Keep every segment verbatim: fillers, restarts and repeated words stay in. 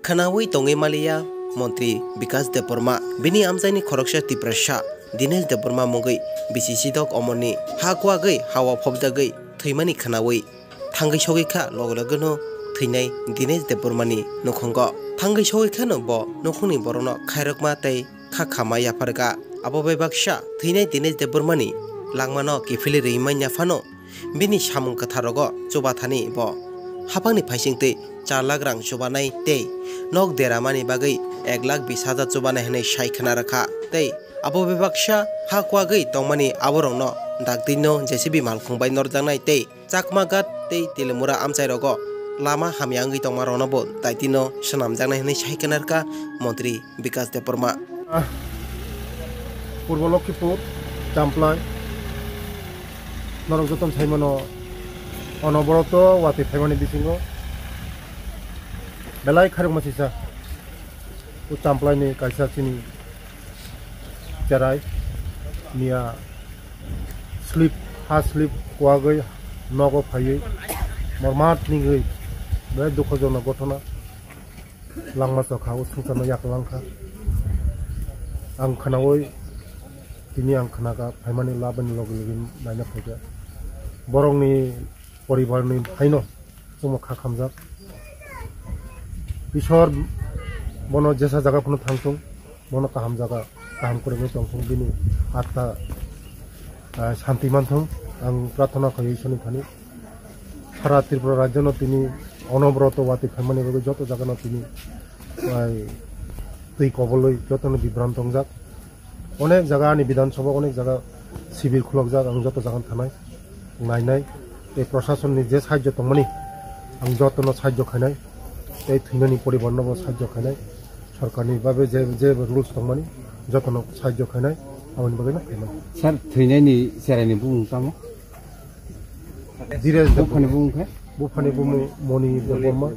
Khwnaui tongwi maliya Montri Bikas Debbarma. Bini amchaini khoroksa Tiprasa Dinesh Debbarma mungwi bisi sidok omorni ha kuagwi hao phobjagwi thwimani khwnaui thangwi sogwi kha loge logeno thwinai Dinesh Debbarmani nukhungo. Thangwi sogwi kheno bo nukhungni borokno khairokma tei kha khama yapharkha. Abo bai baksa thwinai Dinesh Debbarmani langmano kiphilwi rwi manya phano bini samung kwtharogo chubathani bo haphangni phaisingtwi char lakh rang chubanai tei nok deramani bagwi ek lakh bis hajar chubanai hwnwi sai khwna rwkha tei abo bai baksa ha kuagwi tongmani aborokno dakdino J C B malkhung bai norjaknai tei Chakmaghat tei Telimura amchairogo lama hamya wngwi tongmarokno bo daitino swnamjaknai hwnwi sai khwna rwkha Montri Bikas Debbarma. Purbo Lokhipur, Champlai, norok jotono saimano, onoboroto watwi phaimani bisingo belai khairokma sisa o Champlaini kaisa chini cherai miya slip, ha slip kuagwi nogo phaiwi mormat nigwi belai dukhojonok gothona. Langma chokha o swngcharno yaklang kha. Ang khwnaui tini ang khwnakha phaimani labani logi logi naina phaikha. Borokni poribarni haino chwngno kha khamjak. Isor bono jesa jaga phano thangthung, bono kaham jaga, kaham kwrwngwi tongthung, bini atma, ah, santi manthung. Ang prarthana khaio Isorni thani. Sara Tripura rajyono tini onoboroto watwi phaimani bagwi joto jagano tini, ai, twi kobolwi jotono bibranto wngjak. Onek jaga ani Bidhan Sabha, onek jaga sibir khulokjak, ang joto jagano thanai, nainai. Tei prasasonni je sahajjo tongmani, ang jotono sahajjo khainai. Tei thwinani poribarno bo sahajjo khainai. Sorkarni babe je, je rules tongmani, jotono sahajjo khainai, aboni bagwino khainai. Sir, thwinaini cheraini bumung tamo? Dhiraj Debbarma. Buphani bumung khe? Buphani bumung Moni Debbarma.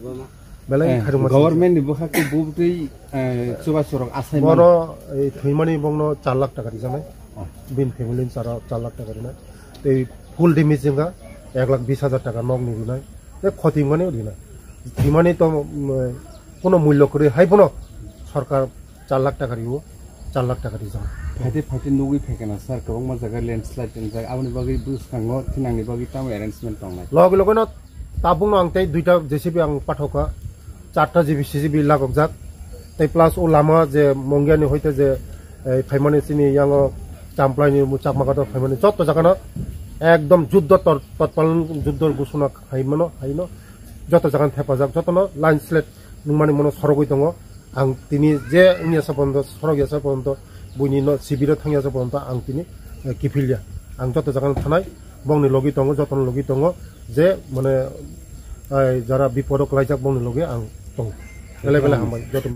Belai, eh, khairokma government ni bwkhak tei bubtwi, eh, chubachu rok asai mano. Bono, eh, thwimani bongno char lakh taka rijaknai. Oh. Bini family ni chara char lakh taka rinai. Tei full damage wngkha ek lakh bis hajar taka nokni rinai. Tei khoti wngmani rinai. Thwimani to, mm, kono mullo kwrwi hai bono sorkar char lakh taka rio, char lakh taka rijak. Phaite phaite nugwi phaikha na sir, kwbangma jaga landslide wngjak, aboni bagwi bwskango thinangni bagwi tamo arrangement tongnai? Logi logi no tabukno ang tei duita J C B ang pathokha, charta J B C B lagokjak, tei plus o lama je Mongiani hoite je, eh, phaimani chini yango Champlaini mu Chakmaghat phaimani joto jagano ekdom juddo tor-, totpal juddo gusuna khaimano, haino joto jagano thepajak, jotono landslide nungmani mono sorogwi tongo. Ang tini je wngya sa porjonto, sorok ya sa porjonto, buini no sibiro thangya sa porjonto ang tini, eh, kiphilya. Ang joto jagano thanai, bongni logi tongo, jotono logi tongo, je mane, ai, jara bipodo klaijak bongni logi ang tongo. Belai belai hambai, joto.